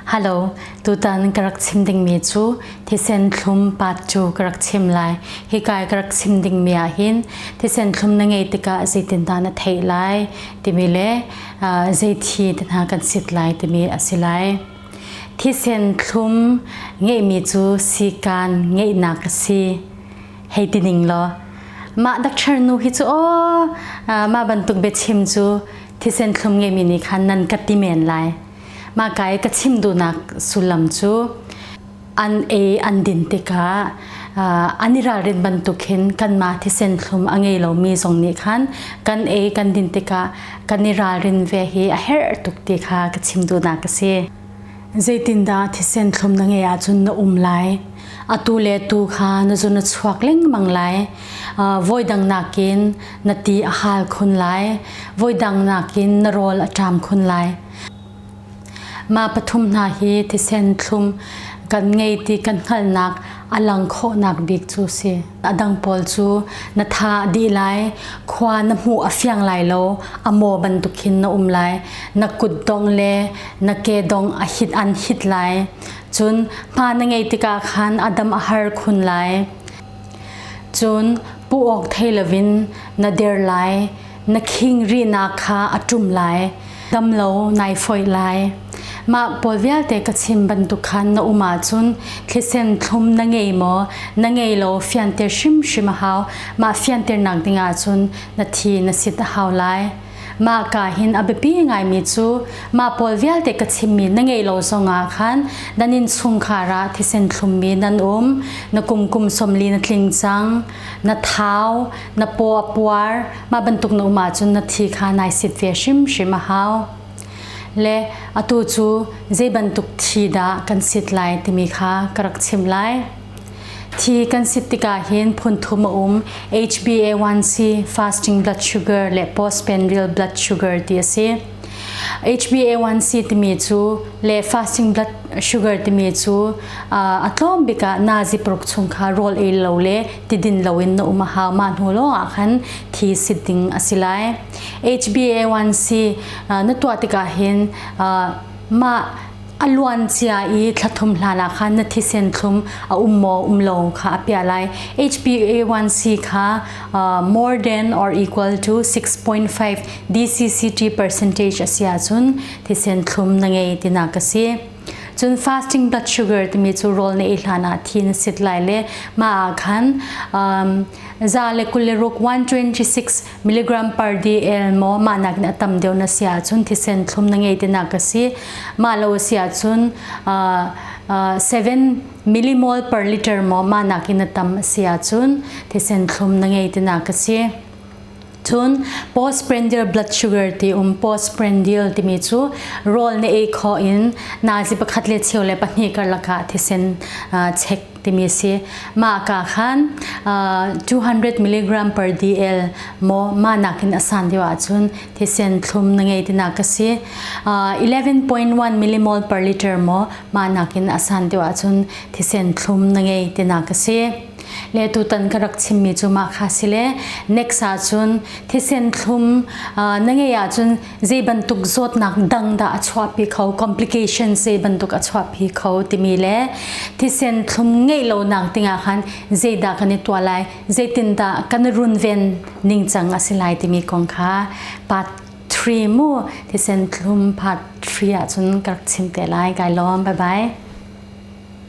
Hello, tutan ka rak chim dingmi cu thisen thlum part cu ka rak chim lai. Hika i ka rak chim dingmi ah hin thisen thlum na ngei tikah zeitindah na theih lai timi le zei thi te hna kan sit lai timi a si lai. Thisen thlum ngeihmi cu sikaan ngeihnak a si. Hei ti ning law mah doctor nu hi cu aw mah bantuk biachim cu thisen thlum ngeimi nih khan nan ka ti men lai. Mah ka i ka chim duhnak sullam cu an ei an din tikah an i ralrin bantuk hin kanmah thisen thlum a ngei lomi zong nih khan kan ei kan din tikah kan i ralrin ve hi a herh tuk ti kha ka chim duhnak a si. Zeitindah thisen thlum na ngeih ahcun na um lai? Atu le tu kha na zun a chuak lengmang lai. Voidang nakin na ti a hal khun lai. Voidang nakin na rawl a ṭam khun lai. Mah pathum hna hi thisen thlum kan ngei ti kan hngalhnak a lang khawhnak bik cu si. A dang pawl cu na tha a dih lai, khua na hmuh a fiang lai lo, a maw bantuk hin na um lai, na kut dong le na ke dong a hit an hit lai. Cun hma na ngei tikah khan a dam a har khun lai. Cun pu awk thei loin na der lai, na khing rihnak kha a ṭum lai, dam lo nai foih lai. Mah pawl vialte ka chim bantuk khan na um ahcun thlisen thlum na ngei maw, na ngei lo fianter hrimhrim a hau. Mah fianternak ding ahcun na thi na sit a hau lai. Mah ka hin a biapi ngaimi cu mah pawl vialte ka chimmi na ngei lo zongah khan nan innchungkhar ah thisen thlummi nan um, na kum kum 40 na tling cang, na thau, na paw a puar, mah bantuk na um ahcun na thi kha nai sit ve hrimhrim a hau. Le atu cu zei bantuk thi dah kan sit lai timi kha ka rak chim lai. Thi kan sit tikah hin phun thum a um. HbA1c, fasting blood sugar le postprandial blood sugar ti a si. HbA1c timi cu le fasting blood sugar timi cu a tlawm bik ah nazi paruk chung kha rawl ei lo le tidin loin na um a hau. Mah hnu lawng ah khan thi sit ding a si lai. HbA1c na tuah tikah hin mah a luancia i thlathum hlan ah khan na thisen thlum a um maw um lo kha a piah lai. HbA1c kha more than or equal to 6.5 DCCT percentage a si ahcun thisen thlum na ngei tinak a si. Cun fasting blood sugar timi cu rawl na ei hlan ah thi na sit lai le mah ah khan za le 26 126 milligram per dl maw mah nakin a tam deuh na si ahcun thisen thlum na ngei tinak a si. Mah lo a si ahcun 7 millimol per liter maw mah nakin a tam a si ahcun thisen thlum na ngei tinak a si. Cun postprandial blood sugar ti um postprandial timi cu rawl na ei khawh in nazi pakhat le cheu le pahnih karlak ah thisen check timi si. Mah ka khan 200 milligram per dl maw mah nakin a san deuh ahcun thisen thlum na ngei tinak a si. 11.1 millimol per liter maw mah nakin a san deuh ahcun thisen thlum na ngei tinak a si. Le tutan ka rak chimmi cu mah kha si le next ahcun thisen thlum na ngei ahcun zei bantuk zawtnak dang dah a chuahpi kho complication zei bantuk a chuahpi kho timi le thisen thlum ngeih lonak dingah khan zeidah kan i tuah lai zeitindah kan i runven ningcang a si lai timi kong kha part 3 mu thisen thlum part 3 ahcun ka rak chim te lai kai lawm bye bye.